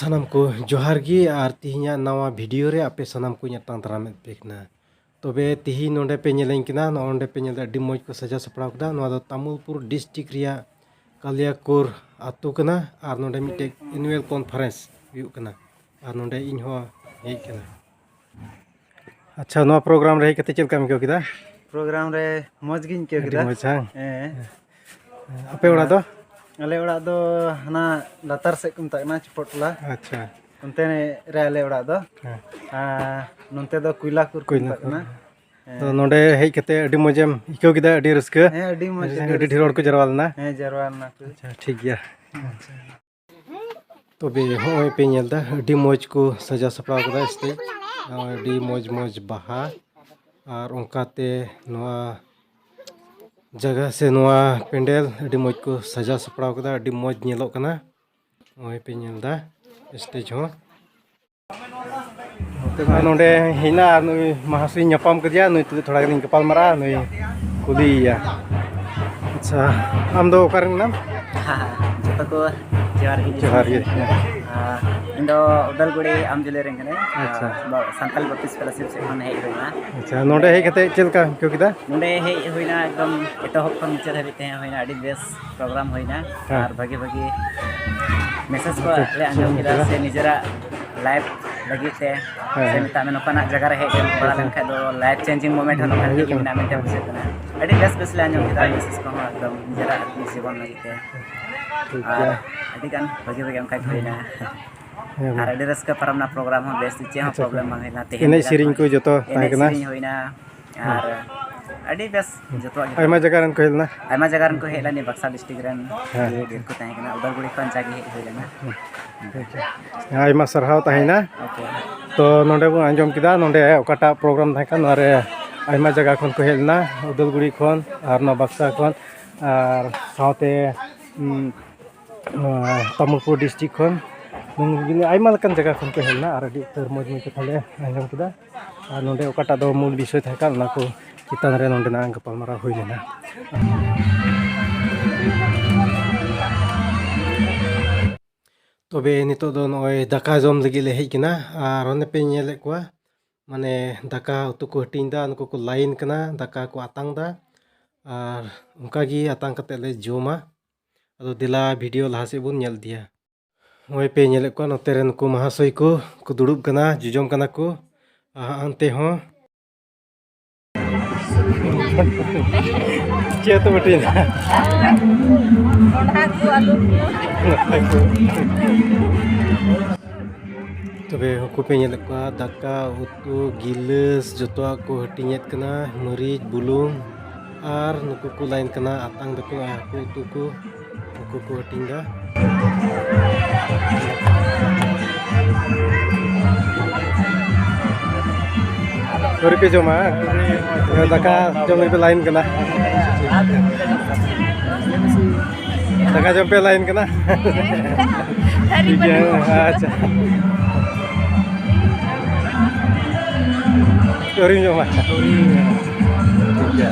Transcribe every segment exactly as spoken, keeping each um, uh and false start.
ᱥᱟᱱᱟᱢ ᱠᱚ ᱡᱚᱦᱟᱨ ᱜᱮ, ᱟᱨ ᱛᱮᱦᱮᱧᱟᱜ ᱱᱟᱣᱟ ᱵᱷᱤᱰᱤᱭᱳ ᱨᱮ ᱟᱯᱮ ᱥᱟᱱᱟᱢ ᱠᱚᱧ ᱟᱛᱟᱝ ᱫᱟᱨᱟᱢᱮᱫ ᱯᱮ ᱠᱟᱱᱟ᱾ ᱛᱚᱵᱮ ᱛᱮᱦᱮᱧ ᱱᱚᱰᱮ ᱯᱮ ᱧᱮᱞᱮᱧ ᱠᱟᱱᱟ, ᱱᱚᱜᱼᱚ ᱱᱚᱰᱮ ᱯᱮ ᱧᱮᱞ ᱮᱫᱟ, ᱟᱹᱰᱤ ᱢᱚᱡᱽ ᱠᱚ ᱥᱟᱡᱟᱣ ᱥᱟᱯᱲᱟᱣ ᱠᱟᱫᱟ᱾ ᱱᱚᱣᱟ ᱫᱚ ᱛᱟᱢᱩᱞᱯᱩᱨ ᱰᱤᱥᱴᱨᱤᱠᱴ ᱨᱮᱭᱟᱜ ᱠᱟᱞᱤᱭᱟᱠᱳᱨ ᱟᱹᱛᱩ ᱠᱟᱱᱟ, ᱟᱨ ᱱᱚᱰᱮ ᱢᱤᱫᱴᱮᱡ ᱮᱱᱩᱭᱟᱞ ᱠᱚᱱᱯᱷᱟᱨᱮᱱᱥ ᱦᱩᱭᱩᱜ ᱠᱟᱱᱟ, ᱟᱨ ᱱᱚᱰᱮ ᱤᱧ ᱦᱚᱸ ᱦᱮᱡ ᱠᱟᱱᱟ᱾ ᱟᱪᱪᱷᱟ, ᱱᱚᱣᱟ ᱯᱨᱳᱜᱨᱟᱢ ᱨᱮ ᱦᱮᱡ ᱠᱟᱛᱮ ᱪᱮᱫ ᱞᱮᱠᱟᱢ ᱟᱹᱭᱠᱟᱹᱣ ᱠᱮᱫᱟ? ᱯᱨᱳᱜᱨᱟᱢ ᱨᱮ ᱢᱚᱡᱽ ᱜᱤᱧ ᱟᱹᱭᱠᱟᱹᱣ ᱟᱹᱰᱤ ᱠᱮᱫᱟ᱾ ᱢᱚᱡᱽ, ᱦᱟᱝ? ᱦᱮᱸ᱾ ᱟᱯᱮ ᱚᱲᱟᱜ ᱫᱚ? ᱟᱞᱮ ᱚᱲᱟᱜ ᱫᱚ ᱦᱟᱱᱟ ᱞᱟᱛᱟᱨ ᱥᱮᱫ ᱠᱚ ᱢᱮᱛᱟᱜ ᱠᱟᱱᱟ, ᱪᱚᱯᱚᱫ ᱴᱚᱞᱟ᱾ ᱟᱪᱪᱷᱟ᱾ ᱚᱱᱛᱮ ᱨᱮ ᱟᱞᱮ ᱚᱲᱟᱜ ᱫᱚ᱾ ᱦᱮᱸ᱾ ᱟᱨ ᱱᱚᱱᱛᱮ ᱫᱚ ᱠᱩᱭᱞᱟᱠᱩᱨ ᱠᱚ ᱢᱮᱛᱟᱜ ᱠᱩᱭᱞᱟᱠᱩᱨ᱾ ᱠᱟᱱᱟ᱾ ᱦᱮᱸ᱾ ᱛᱚ, ᱱᱚᱰᱮ ᱦᱮᱡ ᱠᱟᱛᱮ ᱟᱹᱰᱤ ᱢᱚᱡᱮᱢ ᱟᱹᱭᱠᱟᱹᱣ ᱠᱮᱫᱟ, ᱟᱹᱰᱤ ᱨᱟᱹᱥᱠᱟᱹ? ᱦᱮᱸ, ᱟᱹᱰᱤ ᱢᱚᱡᱽ, ᱟᱹᱰᱤ ᱟᱹᱰᱤ ᱰᱷᱮᱨ ᱦᱚᱲ ᱠᱚ ᱨᱟᱹᱥᱠᱟᱹ᱾ ᱡᱟᱨᱣᱟ ᱞᱮᱱᱟ᱾ ᱦᱮᱸ, ᱡᱟᱨᱣᱟ ᱞᱮᱱᱟ ᱠᱚ᱾ ᱟᱪᱪᱷᱟ, ᱴᱷᱤᱠ ᱜᱮᱭᱟ᱾ ᱛᱚᱵᱮ ᱦᱚᱸᱜᱼᱚᱭ ᱯᱮ ᱧᱮᱞ ᱮᱫᱟ, ᱟᱹᱰᱤ ᱢᱚᱡᱽ ᱠᱚ ᱥᱟᱡᱟᱣ ᱥᱟᱯᱲᱟᱣ ᱠᱟᱫᱟ ᱥᱴᱮᱡᱽ᱾ ᱟᱹᱰᱤ ᱢᱚᱡᱽ ᱢᱚᱡᱽ ᱵᱟᱦᱟ, ᱟᱨ ᱚᱱᱠᱟᱛᱮ ᱱᱚᱣᱟ ᱡᱟᱭᱜᱟ ᱥᱮ ᱱᱚᱣᱟ ᱯᱮᱱᱰᱮᱞ ᱟᱹᱰᱤ ᱢᱚᱡᱽ ᱠᱚ ᱥᱟᱡᱟᱣ ᱥᱟᱯᱲᱟᱣ ᱠᱟᱫᱟ, ᱟᱹᱰᱤ ᱢᱚᱡᱽ ᱧᱮᱞᱚᱜ ᱠᱟᱱᱟ᱾ ᱱᱚᱜᱼᱚᱭ ᱯᱮ ᱧᱮᱞ ᱮᱫᱟ ᱥᱴᱮᱡᱽ ᱦᱚᱸ᱾ ᱟᱨ ᱱᱚᱰᱮ ᱦᱮᱱᱟᱜᱼᱟ, ᱱᱩᱭ ᱢᱟᱦᱟᱥᱚᱭᱤᱧ ᱧᱟᱯᱟᱢ ᱠᱮᱫᱮᱭᱟ, ᱱᱩᱭ ᱛᱩᱞᱩᱡ ᱛᱷᱚᱲᱟ ᱜᱟᱱᱤᱧ ᱜᱟᱯᱟᱞ ᱢᱟᱨᱟᱜᱼᱟ, ᱱᱩᱭ ᱠᱩᱞᱤᱭᱮᱭᱟ᱾ ᱟᱪᱪᱷᱟ, ᱟᱢ ᱫᱚ ᱚᱠᱟ ᱨᱮᱱ ᱠᱟᱱᱟᱢ? ᱦᱮᱸ, ᱡᱚᱛᱚ ᱠᱚ ᱡᱚᱦᱟᱨ ᱜᱮ᱾ ᱡᱚᱦᱟᱨ ᱜᱮ᱾ ᱟᱨ ᱤᱧ ᱫᱚ ᱩᱫᱟᱞᱜᱩᱲᱤ ᱟᱢᱡᱩᱞᱤ ᱨᱮᱱ ᱠᱟᱹᱱᱟᱹᱧ᱾ ᱟᱪᱪᱷᱟ᱾ ᱟᱨ ᱥᱟᱱᱛᱟᱞ ᱵᱟᱯᱴᱤᱥᱴ ᱯᱷᱮᱞᱳᱥᱤᱯ ᱥᱮᱫ ᱠᱷᱚᱱ ᱦᱮᱡ ᱦᱩᱭᱱᱟ᱾ ᱟᱪᱪᱷᱟ, ᱱᱚᱰᱮ ᱦᱮᱡ ᱠᱟᱛᱮ ᱪᱮᱫ ᱞᱮᱠᱟ ᱟᱹᱭᱠᱟᱹᱣ ᱠᱮᱫᱟ? ᱱᱚᱰᱮ ᱦᱮᱡ ᱦᱩᱭᱱᱟ, ᱮᱠᱫᱚᱢ ᱮᱛᱚᱦᱚᱵ ᱠᱷᱚᱱ ᱢᱩᱪᱟᱹᱫ ᱦᱟᱹᱵᱤᱡ ᱛᱟᱦᱮᱸ ᱦᱩᱭᱱᱟ, ᱟᱹᱰᱤ ᱵᱮᱥ ᱯᱨᱳᱜᱨᱟᱢ ᱦᱩᱭᱱᱟ᱾ ᱦᱮᱸ᱾ ᱟᱨ ᱵᱷᱟᱹᱜᱤ ᱵᱷᱟᱹᱜᱤ ᱢᱮᱥᱮᱡᱽ ᱠᱚ ᱟᱪᱪᱷᱟ, ᱞᱮ ᱟᱸᱡᱚᱢ ᱠᱮᱫᱟ, ᱟᱪᱪᱷᱟ᱾ ᱥᱮ ᱱᱤᱡᱮᱨᱟᱜ ᱞᱟᱭᱤᱯᱷ ᱞᱟᱹᱜᱤᱫ ᱛᱮ, ᱦᱮᱸ, ᱥᱮ ᱦᱮᱸ᱾ ᱢᱮᱛᱟᱜ ᱢᱮ, ᱱᱚᱝᱠᱟᱱᱟᱜ ᱡᱟᱭᱜᱟ ᱨᱮ ᱦᱮᱡ ᱵᱟᱲᱟ ᱟᱪᱪᱷᱟ᱾ ᱞᱮᱱᱠᱷᱟᱱ ᱫᱚ ᱞᱟᱭᱤᱯᱷ ᱪᱮᱧᱡᱤᱝ ᱢᱳᱢᱮᱱᱴ ᱦᱚᱸ ᱱᱚᱝᱠᱟᱱ ᱦᱩᱭᱩᱜ ᱜᱮ ᱠᱟᱱᱟ᱾ ᱢᱮᱱᱟᱜᱼᱟ ᱢᱮᱱᱛᱮ ᱵᱩᱡᱷᱟᱹᱜ ᱠᱟᱱᱟ᱾ ᱟᱹᱰᱤ ᱵᱮᱥ ᱵᱮᱥ ᱞᱮ ᱟᱸᱡᱚᱢ ᱠᱮᱫᱟ, ᱢᱮᱥᱮᱡᱽ ᱠᱚᱦᱚᱸ ᱮᱠᱫᱚᱢ ᱱᱤᱡᱮᱨᱟᱜ ᱡᱤᱵᱚᱱ ᱞᱟᱹᱜᱤᱫ ᱛᱮ᱾ ᱴᱷᱤᱠ ᱟᱨ ᱜᱮᱭᱟ᱾ ᱟᱹᱰᱤ ᱜᱟᱱ ᱵᱷᱟᱹᱜᱤ ᱵᱷᱟᱹᱜᱤ ᱚᱱᱠᱟ ᱜᱮ ᱦᱩᱭᱱᱟ᱾ ᱦᱮᱸ, ᱟᱨ ᱦᱮᱸ᱾ ᱟᱹᱰᱤ ᱨᱟᱹᱥᱠᱟᱹ ᱯᱟᱨᱚᱢᱱᱟ ᱯᱨᱳᱜᱨᱟᱢ ᱦᱚᱸ, ᱵᱮᱥ ᱪᱮᱫ ᱦᱚᱸ ᱟᱪᱪᱷᱟ, ᱯᱨᱚᱵᱞᱮᱢ ᱟᱪᱪᱷᱟ᱾ ᱵᱟᱝ ᱦᱩᱭᱱᱟ᱾ ᱛᱮᱦᱮᱧ ᱮᱱᱮᱡ ᱡᱟᱦᱟᱸ ᱥᱮᱨᱮᱧ ᱠᱚ ᱡᱚᱛᱚ ᱛᱟᱦᱮᱸ ᱮᱱᱮᱡ ᱠᱟᱱᱟ? ᱥᱮᱨᱮᱧ ᱦᱩᱭᱱᱟ᱾ ᱦᱮᱸ᱾ ᱟᱨ ᱟᱹᱰᱤ ᱵᱮᱥ ᱡᱚᱛᱚᱣᱟᱜ ᱜᱮ᱾ ᱟᱭᱢᱟ ᱡᱟᱭᱜᱟ ᱨᱮᱱ ᱠᱚ ᱦᱮᱡ ᱞᱮᱱᱟ? ᱟᱭᱢᱟ ᱡᱟᱭᱜᱟ ᱨᱮᱱ ᱠᱚ ᱦᱮᱡ ᱞᱮᱱᱟ, ᱵᱟᱠᱥᱟ ᱰᱤᱥᱴᱨᱤᱠᱴ ᱨᱮᱱ ᱦᱮᱸ᱾ ᱟᱹᱰᱤ ᱰᱷᱮᱨ ᱠᱚ ᱛᱟᱦᱮᱸ ᱠᱟᱱᱟ, ᱩᱫᱟᱞᱜᱩᱲᱤ ᱠᱷᱚᱱ ᱡᱟᱜᱮ ᱦᱮᱡ ᱦᱩᱭ ᱞᱮᱱᱟ᱾ ᱦᱮᱸ᱾ ᱟᱭᱢᱟ ᱥᱟᱨᱦᱟᱣ ᱛᱟᱦᱮᱸᱭᱮᱱᱟ᱾ ᱳᱠᱮ᱾ ᱛᱚ, ᱱᱚᱰᱮ ᱵᱚᱱ ᱟᱸᱡᱚᱢ ᱠᱮᱫᱟ, ᱱᱚᱰᱮ ᱚᱠᱟᱴᱟᱜ ᱯᱨᱳᱜᱨᱟᱢ ᱛᱟᱦᱮᱸ ᱠᱟᱱ, ᱱᱚᱣᱟ ᱨᱮ ᱟᱭᱢᱟ ᱡᱟᱭᱜᱟ ᱠᱷᱚᱱ ᱠᱚ ᱦᱮᱡ ᱞᱮᱱᱟ, ᱩᱫᱟᱞᱜᱩᱲᱤ ᱠᱷᱚᱱ ᱟᱨ ᱱᱚᱣᱟ ᱵᱟᱠᱥᱟ ᱠᱷᱚᱱ, ᱟᱨ ᱥᱟᱶᱛᱮ, ᱩᱸ, ᱱᱚᱣᱟ ᱛᱟᱢᱩᱞᱯᱩᱨ ᱰᱤᱥᱴᱨᱤᱠᱴ ᱠᱷᱚᱱ, ᱩᱸ, ᱟᱭᱢᱟ ᱞᱮᱠᱟᱱ ᱡᱟᱭᱜᱟ ᱠᱷᱚᱱ ᱠᱚ ᱦᱮᱡ ᱞᱮᱱᱟ ᱟᱨ ᱟᱹᱰᱤ ᱩᱛᱟᱹᱨ ᱢᱚᱡᱽ ᱢᱚᱡᱽ ᱠᱟᱛᱷᱟ ᱞᱮ ᱟᱸᱡᱚᱢ ᱠᱮᱫᱟ᱾ ᱟᱨ ᱱᱚᱰᱮ ᱚᱠᱟᱴᱟᱜ ᱫᱚ ᱢᱩᱞ ᱵᱤᱥᱚᱭ ᱛᱟᱦᱮᱸ ᱠᱟᱱ, ᱚᱱᱟ ᱠᱚ ᱪᱮᱛᱟᱱ ᱨᱮ ᱱᱚᱰᱮᱱᱟᱜ ᱜᱟᱯᱟᱞᱢᱟᱨᱟᱣ ᱦᱩᱭ ᱞᱮᱱᱟ᱾ ᱛᱚᱵᱮ ᱱᱤᱛᱚᱜ ᱫᱚ ᱱᱚᱜᱼᱚᱭ ᱫᱟᱠᱟ ᱡᱚᱢ ᱞᱟᱹᱜᱤᱫ ᱞᱮ ᱦᱮᱡ ᱠᱟᱱᱟ᱾ ᱟᱨ ᱚᱱᱮ ᱯᱮ ᱧᱮᱞᱮᱫ ᱠᱚᱣᱟ, ᱢᱟᱱᱮ ᱫᱟᱠᱟ ᱩᱛᱩ ᱠᱚ ᱦᱟᱹᱴᱤᱧ ᱫᱟ, ᱱᱩᱠᱩ ᱠᱚ ᱞᱟᱭᱤᱱ ᱠᱟᱱᱟ, ᱫᱟᱠᱟ ᱠᱚ ᱟᱛᱟᱝ ᱫᱟ᱾ ᱟᱨ ᱚᱱᱠᱟ ᱜᱮ ᱟᱛᱟᱝ ᱠᱟᱛᱮ ᱞᱮ ᱡᱚᱢᱟ᱾ ᱟᱫᱚ ᱫᱮᱞᱟ ᱵᱷᱤᱰᱤᱭᱳ ᱞᱟᱦᱟ ᱥᱮᱫ ᱵᱚᱱ ᱧᱮᱞ ᱤᱫᱤᱭᱟ᱾ ᱱᱚᱜᱼᱚᱭ ᱯᱮ ᱧᱮᱞᱮᱫ ᱠᱚᱣᱟ, ᱱᱚᱛᱮ ᱨᱮ ᱱᱩᱠᱩ ᱢᱟᱦᱟᱥᱚᱭ ᱠᱚ, ᱠᱚ ᱫᱩᱲᱩᱵ ᱠᱟᱱᱟ, ᱡᱚᱡᱚᱢ ᱠᱟᱱᱟ ᱠᱚ᱾ ᱟᱨ ᱦᱟᱱᱛᱮ ᱦᱚᱸ ᱪᱮᱫ ᱩᱛᱩ ᱵᱟᱹᱴᱤᱭᱮᱱᱟ? ᱠᱚᱸᱰᱷᱟ ᱠᱚ, ᱟᱹᱞᱩ ᱠᱚ᱾ ᱛᱚᱵᱮ ᱩᱱᱠᱩ ᱯᱮ ᱧᱮᱞᱮᱫ ᱠᱚᱣᱟ, ᱫᱟᱠᱟ, ᱩᱛᱩ, ᱜᱤᱞᱟᱹᱥ, ᱡᱚᱛᱚᱣᱟᱜ ᱠᱚ ᱦᱟᱹᱴᱤᱧᱮᱫ ᱠᱟᱱᱟ, ᱢᱟᱹᱨᱤᱪ, ᱵᱩᱞᱩᱝ, ᱟᱨ ᱱᱩᱠᱩ ᱠᱚ ᱞᱟᱭᱤᱱ ᱠᱟᱱᱟ, ᱟᱛᱟᱝ ᱫᱟᱠᱚ ᱟᱨ ᱦᱟᱹᱠᱩ ᱩᱛᱩ ᱠᱚ, ᱩᱱᱠᱩ ᱠᱚ ᱦᱟᱹᱴᱤᱧ ᱫᱟ᱾ ᱟᱹᱣᱨᱤ ᱯᱮ ᱡᱚᱢᱟ? ᱫᱟᱠᱟ ᱡᱚᱢ ᱞᱟᱹᱜᱤᱫ ᱯᱮ ᱞᱟᱭᱤᱱ ᱠᱟᱱᱟ? ᱫᱟᱠᱟ ᱡᱚᱢ ᱯᱮ ᱞᱟᱭᱤᱱ ᱠᱟᱱᱟ? ᱴᱷᱤᱠ ᱜᱮᱭᱟ, ᱟᱪᱪᱷᱟ᱾ ᱟᱹᱣᱨᱤᱢ ᱡᱚᱢᱟ? ᱴᱷᱤᱠ ᱜᱮᱭᱟ᱾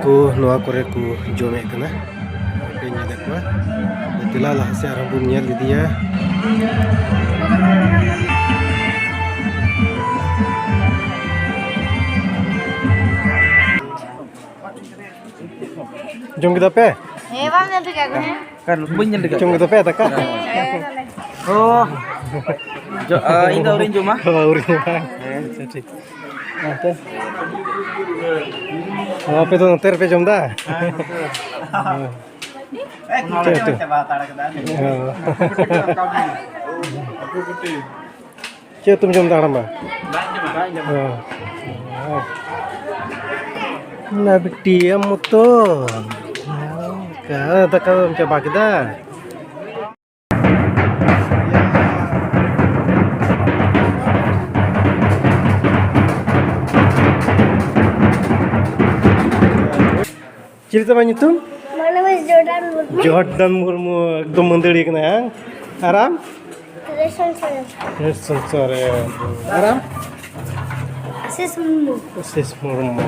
ᱠᱚ ᱱᱚᱣᱟ ᱠᱚᱨᱮ ᱠᱚ ᱡᱚᱢᱮᱫ ᱠᱟᱱᱟ, ᱯᱮ ᱧᱮᱞᱮᱫ ᱠᱚᱣᱟ᱾ ᱫᱮᱞᱟ ᱞᱟᱦᱟ ᱥᱮᱫ ᱟᱨᱦᱚᱸ ᱵᱚᱱ ᱧᱮᱞ ᱤᱫᱤᱭᱟ᱾ ᱡᱚᱢ ᱠᱮᱫᱟ ᱯᱮ? ᱦᱮᱸ, ᱵᱟᱢ ᱧᱮᱞ ᱴᱷᱤᱠᱟ ᱠᱚ, ᱦᱮᱸ? ᱚᱠᱟ ᱨᱮ? ᱵᱟᱹᱧ ᱧᱮᱞ ᱴᱷᱤᱠᱟ᱾ ᱡᱚᱢ ᱠᱮᱫᱟ ᱯᱮ ᱫᱟᱠᱟ? ᱦᱮᱸ᱾ ᱚ᱾ ᱡᱚ-, ᱟ, ᱤᱧ ᱫᱚ ᱟᱹᱣᱨᱤᱧ ᱡᱚᱢᱟ᱾ ᱚ, ᱟᱹᱣᱨᱤ ᱡᱚᱢᱟ᱾ ᱦᱮᱸ᱾ ᱟᱪᱪᱷᱟ, ᱴᱷᱤᱠ᱾ ᱟᱪᱪᱷᱟ᱾ ᱚ, ᱟᱯᱮ ᱫᱚ ᱱᱚᱛᱮ ᱨᱮᱯᱮ ᱡᱚᱢ ᱫᱟ? ᱦᱮᱸ, ᱱᱚᱛᱮ ᱨᱮ᱾ ᱦᱮᱸ᱾ ᱪᱮᱫ ᱩᱛᱩ? ᱚ᱾ ᱪᱮᱫ ᱩᱛᱩᱢ ᱡᱚᱢ ᱫᱟ, ᱦᱟᱲᱟᱢᱵᱟ? ᱚ᱾ ᱚᱱᱟ ᱵᱤᱴᱤ ᱟᱢ ᱢᱚᱛᱚ᱾ ᱚᱱᱠᱟ ᱫᱟᱠᱟ ᱫᱚᱢ ᱪᱟᱵᱟ ᱠᱮᱫᱟ? ᱪᱤᱞᱤ ᱛᱟᱢᱟ ᱧᱩᱛᱩᱢ? My name is Jordan Murmu. ᱡᱚᱨᱰᱟᱱ Murmu, ᱮᱠᱫᱚᱢ ᱢᱟᱹᱫᱟᱹᱲᱤᱭᱟᱹ ᱠᱟᱱᱟᱭ, ᱦᱮᱸ? ᱟᱨ ᱟᱢ? ᱨᱮᱥᱚᱱ ᱥᱚᱨᱮᱱ᱾ ᱨᱮᱥᱚᱱ ᱥᱚᱨᱮᱱ᱾ ᱟᱨ ᱟᱢ? ᱟᱥᱤᱥ ᱢᱩᱨᱢᱩ᱾ ᱟᱥᱤᱥ ᱢᱩᱨᱢᱩ᱾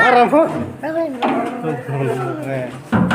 ᱟᱨ ᱟᱢ ᱦᱚᱸ? ᱨᱚᱵᱤᱱ ᱢᱩᱨᱢᱩ᱾ ᱦᱮᱸ᱾